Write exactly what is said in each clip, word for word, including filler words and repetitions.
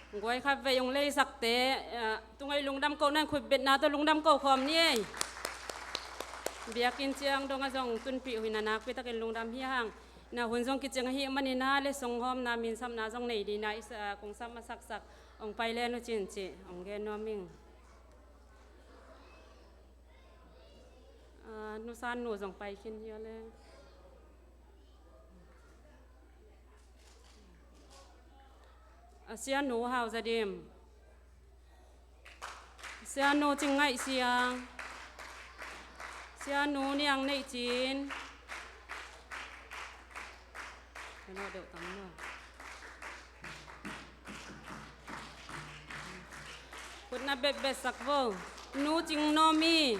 Guai khat vei hong leisakte, eh, tungah i lungdam kohna in khutbetna tawh lungdam kohkhawm ni ei. Biakinn ciang dongah zong tunpih uh hi a, nakpi takin lungdam hi hang. Na hun zong kiciang ahih manin a, leh songhawmna, minsapna zong nei ding a, i sa, kong sap masaksak hong pai len uh cin cih hong gen nuam ing. Ah, Nu San Nu zong pai khin hi a leh. A Sia Nu Hau Za Dim. Sia Nu Cing Ngaih Siang. Sia Nu Niang Neih Cin. Khutna betbetsak vo. Nu Cing Nawmi.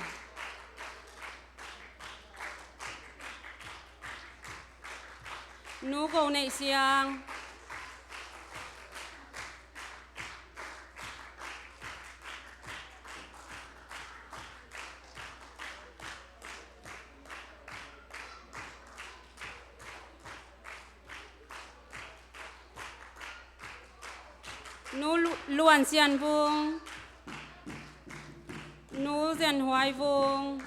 Nu Go Neih Siang. Nu Lu-, Luan Sian Vung. Nu Zen Huai Vung.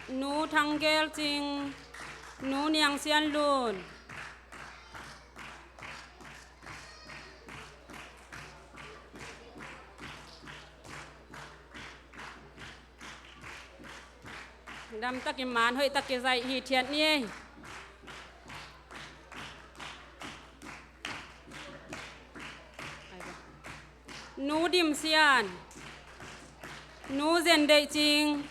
Nu Thang Gel Cing, Nu Niang Sian Lun. Damtakin man hoihtak kizaih hithiat ni ei. Nu Dim Sian, Nu Zen Deih Cing.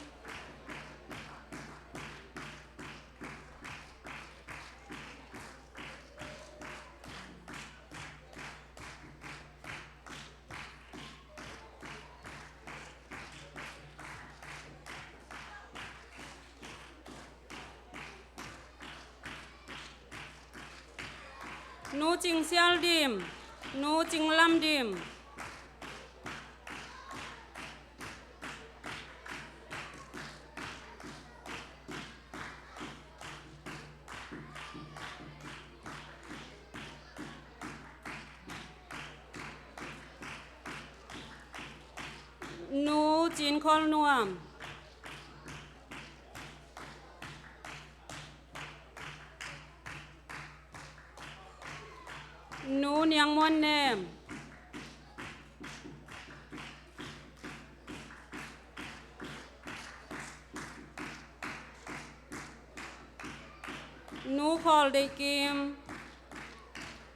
Nu Cing Sial Dim, Nu Cing Lam Dim. Nu Cin Khol Nuam. Nu Niang Muan Nem. Nu Khawl Deih Kim.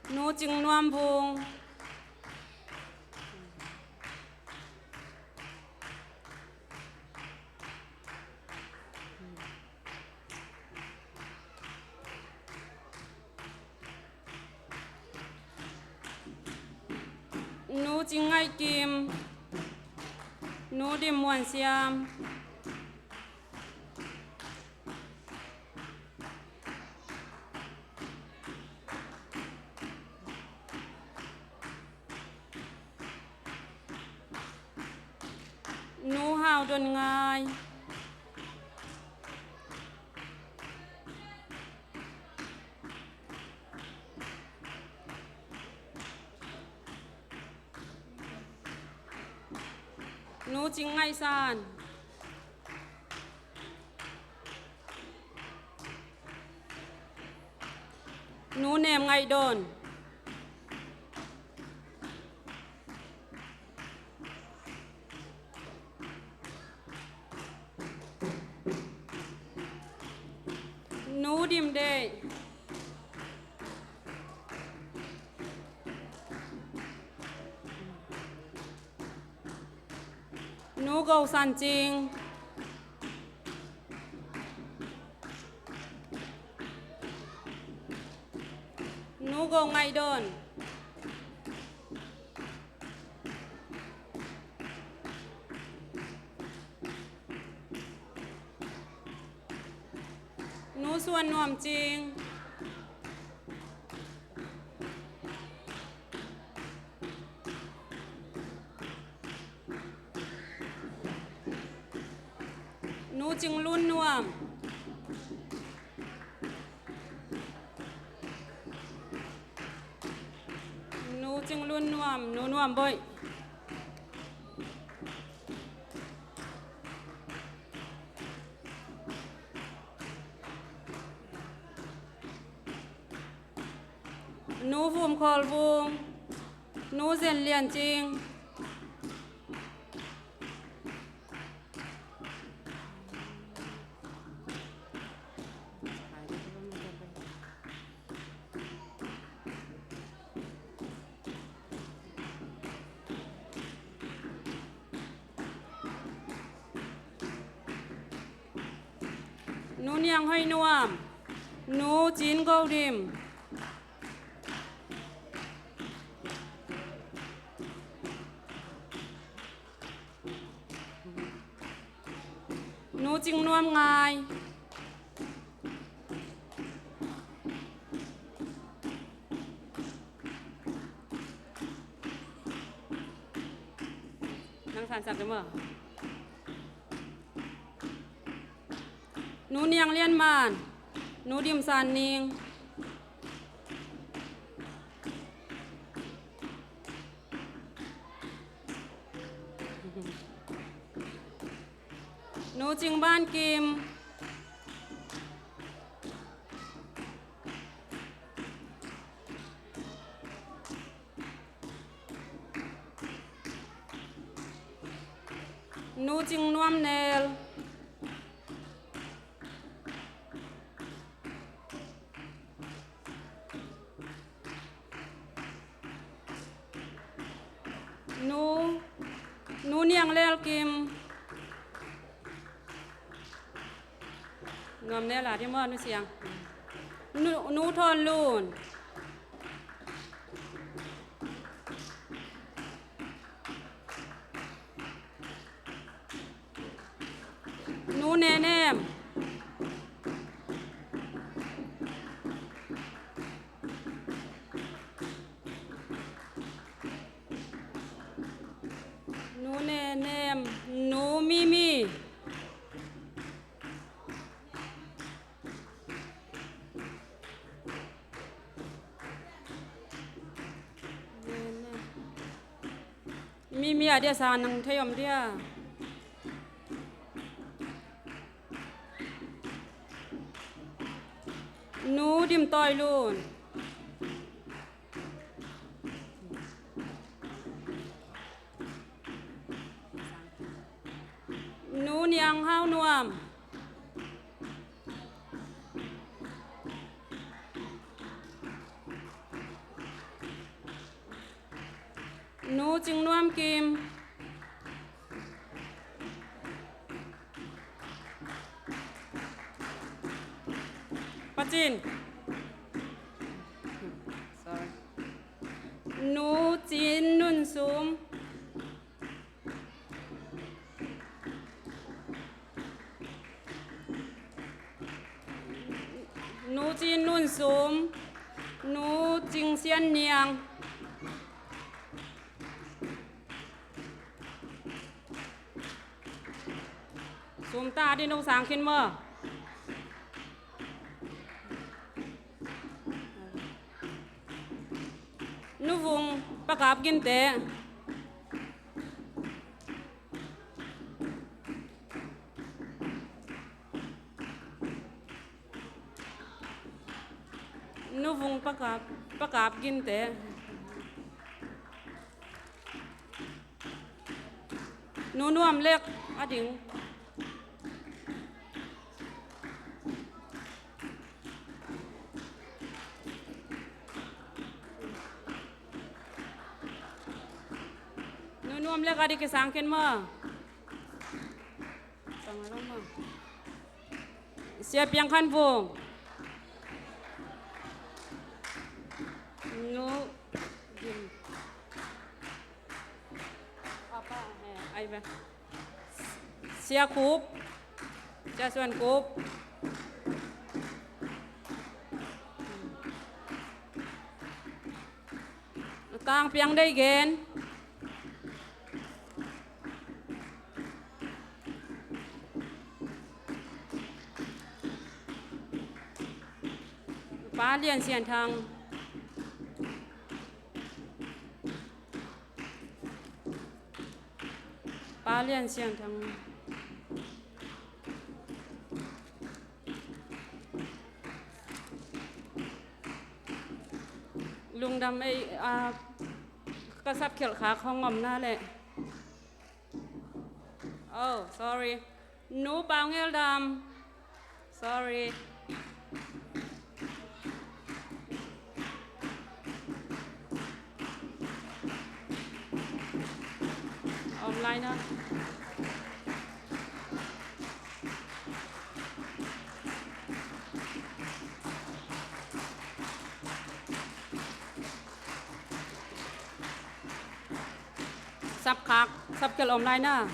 Nu Cing Nuam Vung. Nu Cing Ngaih Kim, Nu Dim Muan Siam. Nu Hau Don Ngai. Nu Cing Ngaih San. Nu Nem Ngaih Don. Nu Dim Deih. Nu Go San Cing. Nu Go Ngaih Don. Nu Suan Nuam Cing. Nu Cing Lun Nuam. Nu Cing Lun Nuam, Nu Nuam Boih. Nu Vum Khawl Vung, Nu Zen Lian Cing. Nu Niang Hoih Nuam, Nu Cin Go Dim. Nu Cing Nuam Ngai. Nang San Sak Dema. Nu Niang Lian Man, Nu Dim San Ning. Nu Cing Ban Kim. Nu Cing Nuam Nel. Nu, Nu Niang Lel Kim. Nuam Nel a di maw, Nu Siang. Nu, Nu Thawn Lun. Nu Ne Nem. Nu Ne Nem, Nu Mi Mi. Mi Mi a dia sa nang thei om dia. Nu Dim Toi Lun. Nu Niang Hau Nuam. Nu Cing Nuam Kim. Pacin. Sorry. Nu Cin Nun Sum. Nu Cin Nun Sum, Nu Cing Sian Niang. Sum ta di nung sang khin maw. Nu Vung Pakap Ginte. Nu Vung Pakap, Pakap Ginte. Nu Nuam Lek a ding. Nu Nuam Lek a ding kisang khin maw. Sia Piang Khan Vung. Nu Dim. Apa, eh, ai ve. Sia Kup. Sia Suan Kup. Kang Piang Dei Gen. Pa Lian Sian Thang. Pa Lian Sian Thang. Lungdam ei, ah, ka sapkhelh khak hong om na leh. Oh, sorry. Nu Pau Ngel Dam. Sorry. Om lai na. Sapkhak, sapkhelh om lai na.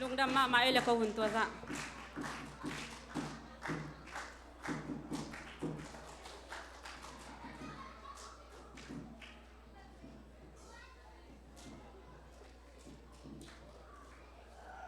Lungdam mahmah ei le ko hun tua zah.